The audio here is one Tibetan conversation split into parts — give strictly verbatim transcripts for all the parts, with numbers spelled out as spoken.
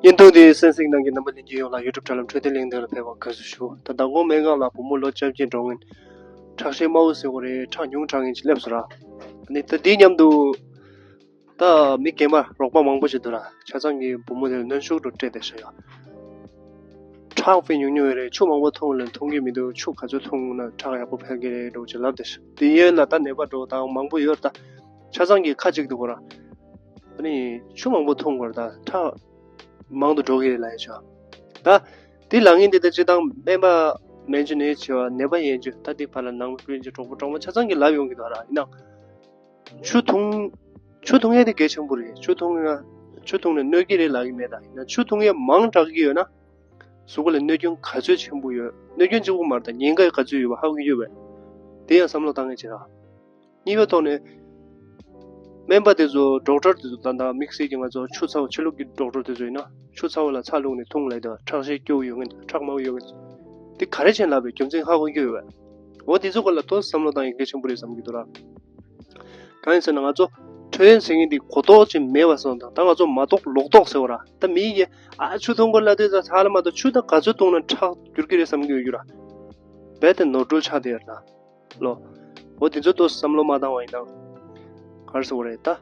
བརྙན་ཐུང་འདི་གསན་གཟིགས་གནང་མཁན་རྣམ་པ་ལྷན་རྒྱས་ཡོངས་ལ་ཡུ་ཊུབ་དྲ་ལམ་འཕྲོད་བསྟེན་གླེང་སྟེགས་ལ་ཕེབས་པར་དགའ་བསུ་ཞུ། ད་མདང་དགོང་སྨན་ཁང་ལ་བུ་མོ་ལོ་བཅོ་བརྒྱད་འགྲོ་མཁན་ཁྲག་ཤེད་དམའ་བོ་ཟེར་བ་རེད། ཁྲག་ཉུང་དྲགས་མཁན་ཅིག་སླེབས་སོང་ར། ཨ་ནི་ད་འདི་མཉམ་དུ་ད་མི་རྒན་པ་རོགས་པ་མང་པོ་ཞིག་འདུག་ར། ཆ་ཚང་གི་བུ་མོ་དེ་ལ་གནོན་ཤུགས་འགྲོ་སྤྲད་བསྡད་ཤག་ཡ། ཁྲག་དཔེ་ཉུང་ཉུང་ཡོད་རེད། ཆུ་མང་པོ་འཐུང་ལ་འཐུང་གི་མི་འདུག་ཆུ་ག་ཚོད་འཐུང་ན་ཁྲག་ཡག་པོ་འཕེལ་གི་རེད་འགྲོ་ཅེས་ལབ་བསྡད་ཤག་དེ་ཡན་ལ་ད་ནད་པ་འགྲོ་དང་མང་པོ་ཡོད་རེད། ད་ཆ་ཚང་གི་ཁ་གཅིག་ཏུ་གོ་ར། ཨ་ནི་ཆུ་མང་པོ་འཐུང་དགོས་རེད། ད་ཁྲག་མང་དུ་འགྲོ་གི་རེད་ལབ་ཡ་ཆོག་ད་དེ་ལབ་མཁན་དེ་ད་སྤྱིར་བཏང་སྨན་པ་མན་ཇུ་ནས་བྱས་པ་ནད་པ་ཡན་ཆོད་ད་དེ་བར་ལ་ནང་མི་སྤུན་མཆེད་གྲོགས་པོ་གྲོགས་མོ་ཆ་ཚང་གིས་ལབ་ཡོང་གི་འདུག་ར། ཡིན་ནའང་ཆུ་འཐུང་ཆུ་འཐུང་ཡས་དེ་གལ་ཆེན་པོ་རེད། ཆུ་འཐུང་ཡ་ཆུ་འཐུང་ནས་གནོད་ཀྱི་རེད་ལབ་ཀྱི་མེད། ད་ཡིན་ན་ཆུ་འཐུང་ཡས་མང་དྲགས་ཀྱི་ཡོད་ན་གཟུགས་པོ་ལ་གནོད་སྐྱོན་ག་ཚོད་ཆེན་པོ་ཡོད། གནོད་སྐྱོན་གཅིག་པུ་མ་རེད། ད་ཉེན་ཁ་ག་ཚོད་ཡོད་པ་ཧ་གོ་གི་ཡོད་པས། དེ་ཡང་བསམ་བློ་བཏང་ངེས་བྱེད་ར། གཉིས་པའི་ཐོག་ནས་སྨན་པ་དེ་ཚོ་ཌོག་ཊར་དེ་ཚོ་ད་ལྟ་དམིགས་བསལ་གྱི་ང་ཚོ་ཆུ་ཚ་བོ་ཆུ་ལུག་གི་ཌོག་ཊར་དེ་ཚོ་ཡིན་ན་ཆུ་ཚ་བོ་ལ་ཚྭ་བླུགས་ནས་འཐུང་ལབ་དུས་ཁྲག་ཤེད་སྐྱོ་བོ་ཡོད་མཁན་དང་ཁྲག་དམའ་བོ་ཡོད་མཁན་དེ་ག་རེ་བྱས་ལབ་པའི་རྒྱུ་མཚན་ཧ་གོ་གི་ཡོད་པས། འོ་དེ་ཚོ་སྐོར་ལ་ཏོག་ཙམ་བསམ་བློ་བཏང་ཡས་གལ་ཆེན་པོ་རེད་བསམ་གྱི་འདུག་ར། གང་ཡིན་ཟེར་ན་ང་ཚོ་འཕྲོད་བསྟེན་ཟེར་མཁན་འདི་གོ་རྟོགས་ཅིག་མེད་པ་སོང་དང་ད་ང་ཚོ་མ་རྟོགས་ལོག་རྟོགས་ཟེར་བ་ར། ད་མི་ཡིས་ཨ་ཆུ་འཐུང་དགོས་ལབ་དུས་ད་ཚྭ་ལ་མ་གཏོགས་ཆུ་ད་ག་ཚོད་འཐུང་ན་ཁྲག་འགྱུར་གྱི་རེད་བསམ་གྱི་ཡོད་རྒྱུ་ར། རྦད་དེ་ནོར་འཁྲུལ་ཆགས་བསྡད་ཡོད་རེད་ད། ལོ། འོ་དེ་ཚོ་ཏོག་ཙམ་བསམ་བློ་མ་བཏང་བ་ཡིན་ན། ག་རེ་ཟེར་དགོས་རེད་ད།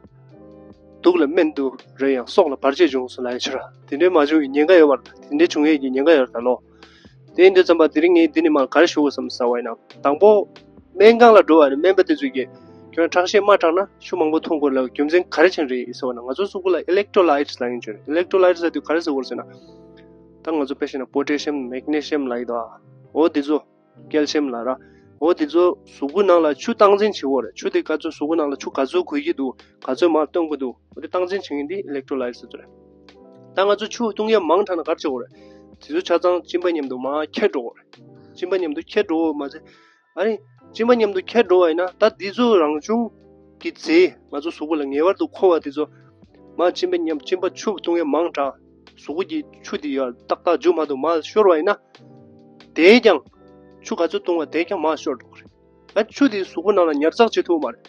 དུག་ལ་སྨན་དུ་རེ་ཡང་སྲོག་ལ་བར་ཆད་འབྱུང་སོང་ལབ་ཡ་ཆོག་ར། དེ་འདྲའི་མ་བྱུང་བའི་ཉེན་ཁ་ཡོད་པ་རེད། དེ་འདྲའི་བྱུང་ཡས་ཀྱི་ཉེན་ཁ་ཡོད་རེད་ད་ལོ། དེ་ཡིན་དུས་ཙམ་པ་དེ་རིང་ངས་འདི་ནས་མར་ག་རེ་ཞུ་དགོས་བསམ་ཟེར་བ་ཡིན་ན། དང་པོ། སྨན་ཁང་ལ་འགྲོ་བ་ཡིན་ན་སྨན་པ་དེ་ཚོས་ཀྱིས། ཁྱོད་རང་ཁྲག་ཤེད་དམའ་དྲགས་ན་ཆུ་མང་པོ་འཐུང་དགོས་ལབ་རྒྱུ་མཚན་ག་རེ་བྱས་ནས་རེད་ཟེར་བ་ན་ང་ཚོ་གཟུགས་པོ་ལ་ཨི་ལེག་ཊོ་ལའིཊ་ལབ་མཁན་ཅིག་ཡོད་རེད། ཨི་ལེག་ཊོ་ལའིཊ་ཟེར་དུས་ག་རེ་ཟེར་དགོས་རེད་ཟེར་ན། ད་ང་ཚོ་དཔེ་བཞག་ན་པོ་ཊེ་ཤི་ཡམ་མེག་ནེ་ཤི་ཡམ་ལབ་ཀྱི་འདུག་འོ་དེ་ཚོ། ཀེལ་ཤི་ཡམ་ལབ་ར། འོ་དེ་ཚོ་གཟུགས་པོ་ནང་ལ་ཆུ་སྟངས་འཛིན་བྱེད་ཀྱི་ཡོད་རེད། ཆུ་དེ་ག་ཚོད་གཟུགས་པོ་ནང་ལ་ཆུ་ག་ཚོད་དགོས་ཀྱི་འདུག་ག་ཚོད་མར་གཏོང་གི་འདུག་འོ་དེ་སྟངས་འཛིན་བྱེད་མཁན་དེ་ཨི་ལེག་ཊོ་ལའིཊ་ཟེར་ཚོ་རེད། ད་ང་ཚོ་ཆུ་བཏུང་ཡས་མང་དྲགས་ན་ག་རེ་བྱེད་དགོས་རེད། དེ་ཚོ་ཆ་ཚང་གཅིན་པ་མཉམ་དུ་མར་འཁྱེར་འགྲོ་དགོས་རེད། གཅིན་པ་མཉམ་དུ་འཁྱེར་འགྲོ་དགོས་མ་ཚད། ཨ་ནི། གཅིན་པ་མཉམ་དུ་འཁྱེར་འགྲོ་བ་ཡིན་ན་ད་འདི་ཚོ་རང་བྱུང་གི་རྫས་ང་ཚོ་གཟུགས་པོ་ལ་ངེས་པར་དུ་མཁོ་བ་དེ་ཚོ། མར་གཅིན་པ་མཉམ་གཅིན་པ་ཆུ་བཏུང་ཡས་མང་དྲགས། གཟུགས་པོ་གི་ཆུ་དེ་ཡར་ཏག་ཏག་འཇུ་མ་ཐུབ་མར་ཤོར་བ་ཡིན་ན། དེས་ཀྱང་། ཆུ་ག་ཚོད་བཏུང་བ་དེས་ཀྱང་མར་ཤོར་འགྲོ་གི་རེད། ཨ་ཆུ་དེ་གཟུགས་པོ་ནང་ལ་ཉར་ཚགས་བྱེད་ཐུབ་མ་རེད།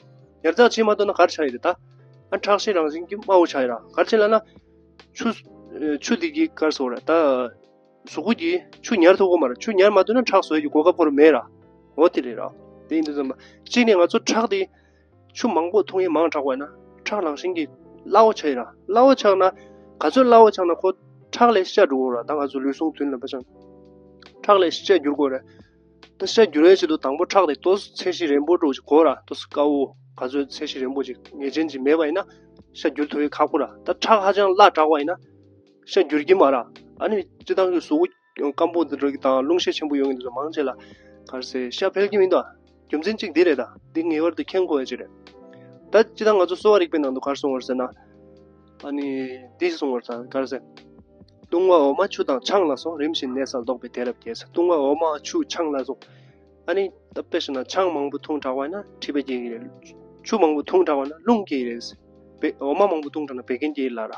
ཉར་ཚགས་བྱེད་མ་ཐུབ་ན་ག་རེ་ཆགས་ཡི་རེད་ད། ཨ་ཁྲག་ཤེད་རང་བཞིན་གྱིས་དམའ་བོ་ཆགས་ཡི་ར། ག་རེ་བྱས་ལབ་ན། ཆུ། ཆུ་དེ་གིས་ག་རེ་ཟེར་དགོས་རེད་ད། གཟུགས་པོ་གིས་ཆུ་ཉར་ཐུབ་ཀྱི་མ་རེད། ཆུ་ཉར་མ་ཐུབ་ན་ཁྲག་བཟོ་ཡས་ཀྱི་གོ་སྐབས་ཁོ་རང་མེད་ར། འོ་དེ་རེད་ར། དེ་ཡིན་དུས་ཙམ་པ། གཅིག་ནས་ང་ཚོ་ཁྲག་དེ་ཆུ་མང་པོ་འཐུང་ཡས་མང་དྲགས་པ་ཡིན་ན་ཁྲག་རང་བཞིན་གྱིས་སླ་བོ་ཆགས་ཡིན་ར། སླ་བོ་ཆགས་ན་ག་ཚོད་སླ་བོ་ཆགས་ན་ཁོ་ཁྲག་ལས་ཤ་འགྲོ་གི་ར། ད་ང་ཚོ་ལུས་ཟུངས་མཐུན་ལ་པ་ཆགས་ཁྲག་ལས་ཤ་འགྱུར་དགོས་རེད། ད་ཤ་འགྱུར་བའི་ཆེད་དུ་དང་པོ་ཁྲག་དེ་ཏོག་ཙམ་ཚད་གཞི་རན་པོ་འདྲ་བོ་ཅིག་དགོས་ར། ཏོག་ཙམ་དཀར་པོ་ག་ཚོད་ཚད་གཞི་རན་པོ་ཅིག་ངེས་ཅན་ཅིག་མེད་པ་ཡིན་ན་ཤ་འགྱུར་ཐུབ་ཡས་ཁག་པོ་ར། ད་ཁྲག་ཧ་ཅང་སླ་དྲགས་པ་ཡིན་ན། ཤ་འགྱུར་གྱི་མ་རེད། ཨ་ནི་སྤྱིར་བཏང་གི་གཟུགས་པོ་སྐམ་པོ་འདི་འདྲ་གི་དང་རླུང་ཤས་ཆེན་པོ་ཡོད་མཁན་འདི་ཚོ་མང་ཆེ་ལ་ག་རེ་ཟེར་ཤ་འཕེལ་གྱི་མི་འདུག་རྒྱུ་མཚན་གཅིག་འདི་རེད་ད། འདི་ངེས་པར་དུ་མཁྱེན་དགོས་ཡ་ཅིག་རེད། ད་སྤྱིར་བཏང་ང་ཚོ་གསོ་བ་རིག་པའི་ནང་དུ་ག་རེ་གསུངས་པ་རེད་ཟེར་ན། ཨ་ནི་འདི་གསུངས་པ་རེད་ད་ག་རེ་ཟེར། བཏུང་བ་འོ་མ་ཆུ་དང་ཆང་ལ་སོགས། རིམ་བཞིན་ནད་སེལ་བཟློག་པའི་དེ་རབ་རྒྱས། བཏུང་བ་འོ་མ་ཆུ་ཆང་ལ་སོགས། ཨ་ནི་ད་དཔེ་བཞག་ན་ཆང་མང་པོ་འཐུང་དྲགས་པ་ན་མཁྲིས་པ་སྐྱེ་གི་རེད། ཆུ་མང་པོ་འཐུང་དྲགས་པ་ན་རླུང་སྐྱེ་གི་རེད། བད་འོ་མ་མང་པོ་འཐུང་དྲགས་ན་བད་ཀན་སྐྱེ་གི་ལ་ར།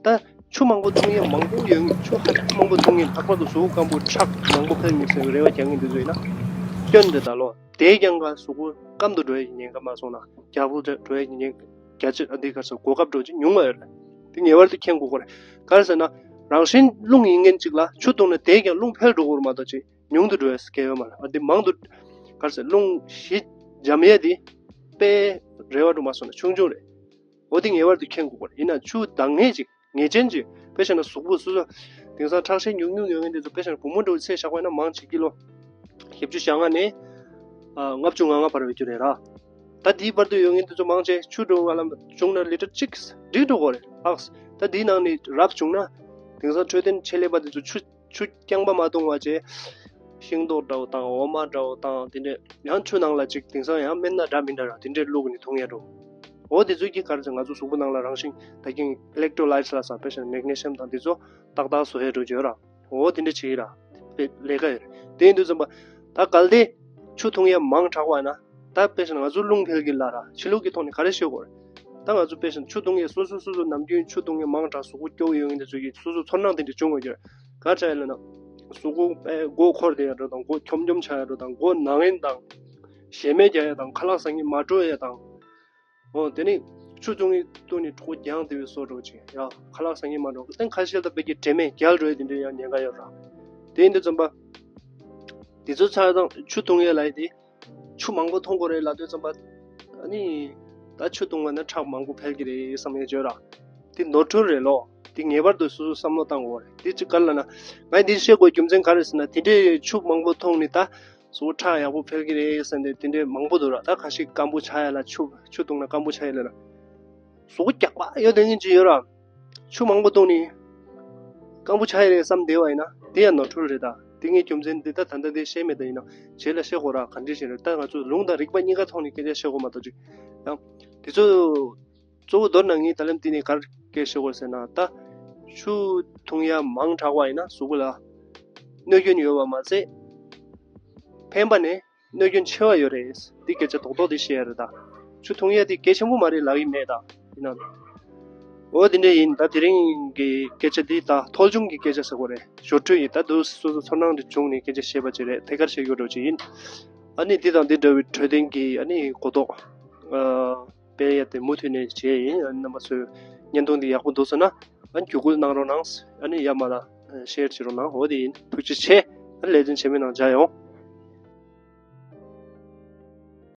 ད་ཆུ་མང་པོ་འཐུང་ཡས་མང་པོ་ཡོད་ངེས། ཆུ་ཧ་ཅང་མང་པོ་འཐུང་ངེས་ལྷག་པར་དུ་གཟུགས་པོ་སྐམ་པོ་ཁྲག་མང་པོ་འཕེལ་ངེས་ཟེར་བའི་རེ་བ་རྒྱག་མཁན་འདི་ཚོ་ཡིན་ན། སྐྱོན་འདི་ད་ལོ་དེས་ཀྱང་ག་གཟུགས་པོ་སྐམ་དུ་འགྲོ་ཡས་ཀྱི་ཉེན་ཁ་མ་སོང་ན་རྒྱགས་པོ་འགྲོ་ཡས་ཀྱི་ཉེན་རྒྱ་ཆེ་འདི་ག་ཚོད་གོ་སྐབས་འགྲོ་ཅིག་ཉུང་བ་ཡོད་རེད། འདི་ངེས་པར་དུ་མཁྱེན་དགོས་ཀྱི་རེད། ག་རེ་ཟེར་ན། རང་བཞིན་རླུང་ཡིན་མཁན་ཅིག་ལ་ཆུ་བཏུང་ན་དེས་ཀྱང་རླུང་འཕེལ་འགྲོ་གི་རེད་མ་གཏོགས་ཅིག་ཉུང་དུ་འགྲོ་ཡས་སྐད་ཡོད་མ་རེད། ཨ་འདི་མང་དུ། ག་རེ་ཟེར་རླུང་གཞི་འཇམ་ཡས་འདི་དཔེ་རེ་བ་འགྲོ་མ་སོང་ན་ཆུང་ཆུང་རེད། འོ་འདི་ངེས་པར་དུ་མཁྱེན་དགོས་པ་རེད། ཡིན་ན་ཆུ་འདང་ངེས་ཅིག་ངེས་ཅན་ཅིག་དཔེ་བཞག་ན་གཟུགས་པོ་སོ་སོ། དེང་སང་ཁྲག་ཤེད་ཉུང་ཉུང་ཡོད་མཁན་དེ་ཚོ་དཔེ་བཞག་ན་བུ་མོ་འདྲ་བོ་ཚད་བཞག་པ་ཡིན་ན་མང་ཆེ་ཀི་ལོ་བཞི་བཅུ་ཞེ་ལྔ་ནས་ཨ་ལྔ་བཅུ་ང་ལྔ་བར་ཡོད་རྒྱུ་རེད་ར། ད་དེའི་བར་དུ་ཡོད་མཁན་དེ་ཚོ་མང་ཆེ་ཆུ་འདྲ་བོ་ང་ལ་བྱུང་ན་ལི་ཊར་གཅིག་འགྲིག་འགྲོ་གི་རེད་ཨག་ད་དེའི་ནང་ནས་རབ་བྱུང་ན་དེང་སང་འཕྲོད་བསྟེན་ཆེད་ལས་པ་དེ་ཚོ་ཆུ། ཆུ་རྐྱང་པ་མ་བཏུང་བ་བྱས། ཤིང་ཏོག་འདྲ་བོ་དང་འོ་མ་འདྲ་བོ་དང་དེ་འདྲས་ཡང་ཆུ་ནང་ལ་ཅིག་དེང་སང་ཡང་སྨན་སྣ་འདྲ་མི་འདྲ་ར་དེ་འདྲས་བླུགས་ནས་འཐུང་ཡ་འགྲོ། འོ་དེ་ཚོ་གིས་ག་རེ་ཟེར་ང་ཚོ་གཟུགས་པོ་ནང་ལ་རང་བཞིན་ད་གིན་ཨི་ལེག་ཊོ་ལའིཊ་ལ་སོགས་དཔེ་བཞག་ན་མེག་ནེ་ཤི་ཡམ་དང་དེ་ཚོ་ཏག་ཏག་བཟོ་ཡ་འགྲོ་གི་ཡོད་ར། འོ་དེ་འདྲས་བྱེད་ཀྱི་ར། དཔེ་ལས་ཀ་ཡོད་རེད། དེ་ཡིན་དུས་ཙམ་པ་ད་གལ་ཏེ་ཆུ་འཐུང་ཡ་མང་དྲགས་པ་ན། ད་དཔེ་བཞག་ན་ང་ཚོ་རླུང་འཕེལ་གྱི་ལ་ར་ཕྱི་ལུགས་ཀྱི་ཐོག་ནས་ག་རེ་ཤེས་དགོས་རེད། ད་ང་ཚོ་དཔེ་བཞག་ན་ཆུ་འཐུང་ཡས་སོ་སོ་སོ་སོ་ནམ་རྒྱུན་ཆུ་འཐུང་ཡས་མང་དྲགས་གཟུགས་པོ་སྐྱོ་བོ་ཡོད་མཁན་དེ་ཚོ་གིས་སོ་སོ་ཚོར་སྣང་དེ་འདྲ་བྱུང་དགོས་ཀྱི་རེད། ག་རེ་ཡིན་ལབ་ན། གཟུགས་པོ་དཔེ་མགོ་འཁོར་བསྡད་ཡ་འདྲ་དང་མགོ་འཁྱོམ་འཁྱོམ་ཆགས་ཡ་འདྲ་དང་མགོ་ན་མཁན་དང་། ཞེ་མེར་རྒྱག་ཡ་དང་ཁ་ལག་ཟ་སྙིང་མ་བྲོ་ཡ་དང་། འོ་དེ་ནི། ཆུ་འཐུང་གི་འཐུང་ནས་གྲོད་ཁོག་རྒྱང་དེ་བའི་བཟོ་འདྲ་ཅིག་ཡ་ཁ་ལག་ཟ་ངེས་མ་འགྲོ་གཏན་ཁ་ཤས་ལ་བད་ཀྱི་དྲན་མེད་རྒྱལ་འགྲོ་ཡ་དེ་འདྲའི་ཡང་ཉེན་ཁ་ཡོད་ར། དེ་ཡིན་དུས་ཙམ་པ་དེ་ཚོ་ཆགས་དང་ཆུ་འཐུང་ཡ་ལ་ཡི་དེ་ཆུ་མང་པོ་འཐུང་དགོས་རེད་ལབ་དུས་ཙམ་པ་ཨ་ནི་ད་ཆུ་འཐུང་བ་ན་ཁྲག་མང་པོ་འཕེལ་གྱི་རེད་བསམ་ཡ་བརྗོད་ར། དེ་ནོར་འཁྲུལ་རེད་ལོ། དེ་ངེས་པར་དུ་སོ་སོ་བསམ་བློ་བཏང་དགོས་རེད། དེ་ཅི་ག་ལ་ན་ངས་འདི་བཤད་དགོས་རྒྱུ་མཚན་ག་རེ་ཟེར་ན་དེ་འདྲའི་ཆུ་མང་པོ་འཐུང་ནི་ད་སོ་སོ་ཁྲག་ཡག་པོ་འཕེལ་གྱི་རེད་ཟེར་ནས་དེ་འདྲའི་མང་པོ་འདུག་ར། ད་ཁ་ཤས་སྐམ་པོ་ཆགས་ཡ་ལ་ཆུ་ཆུ་འཐུང་ན་སྐམ་པོ་ཆགས་ཡ་ལ་ན་གཟུགས་པོ་རྒྱགས་པ་ཡོད་དེ་ངན་ཅིག་ཡོད་ར། ཆུ་མང་པོ་འཐུང་ནི་སྐམ་པོ་ཆགས་ཡ་རེད་བསམ་བསྡད་པ་ཡིན་ན་དེ་ཡང་ནོར་འཁྲུལ་རེད། ད་དེ་ངའི་རྒྱུ་མཚན་འདི་ད་ད་ལྟ་དེ་བཤད་མེད་ད་ཡིན་ན་རྗེས་ལ་བཤད་དགོས་ར། ག་འདྲ་ཞིག་རེད། ད་ང་ཚོ་ལུང་དང་རིགས་པ་གཉིས་ཀ་ཐོག་ནས་སྐད་ཆ་བཤད་དགོས་མ་གཏོགས་ཅིག་ཡང་དེ་ཚོ་གཙོ་བོ་མདོར་ན་ངས་ད་ལམ་དེ་ནས་ག་རེ་སྐད་བཤད་དགོས་ཟེར་ན་ད་ཆུ་འཐུང་ཡ་མང་དྲགས་པ་ཡིན་ན་གཟུགས་པོ་ལ་གནོད་སྐྱོན་ཡོད་པ་མ་ཟད་ཕན་པ་ནས་གནོད་སྐྱོན་ཆེ་བ་ཡོད་རེད། འདི་སྐད་ཆ་རྡོག་རྡོག་འདི་བཤད་ཡ་རེད། ད་ཆུ་འཐུང་ཡ་འདི་གལ་ཆེན་པོ་མ་རེད་ལབ་ཀྱི་མེད་ད་ཡིན་ན། འོ་དེ་འདྲ་ཡིན། ད་དེ་རིང་གི་སྐད་ཆ་འདི་ད་ཐོལ་བྱུང་གི་སྐད་ཆ་ཟེར་དགོས་རེད། ཞོར་འཕྲོས་ཡིན། ད་དུ་སོ་སོ་ཚོར་སྣང་འདི་བྱུང་ནས་སྐད་ཆ་བཤད་པ་ཅིག་རེད། ཐད་ཀར་བཤད་རྒྱུ་འགྲོ་ཅིག་ཡིན། ཨ་ནི་འདི་དང་འདི་འདྲ་བའི་འཕྲོད་བསྟེན་གྱི་ཨ་ནི་གོ་རྟོགས་ཨ་སྤེལ་ཡ་དེ་མུ་མཐུད་ནས་བྱས་ཡིན། ཨ་ནི་རྣམ་པ་ཚོས་བརྙན་ཐུང་འདི་ཡག་པོ་འདུག་ཟེར་ན་ཨ་ནི་བརྒྱུད་སྐུལ་གནང་རོགས་གནང་། ཨ་ནི་ཡར་མར་ལ་ཤེར་བྱེད་རོགས་གནང་། འོ་དེ་ཡིན། ཐུགས་རྗེ་ཆེ། ཨ་ནི་ལེགས་ལྡན་འཆི་མེད་ནང་མཇལ་ཡོང་།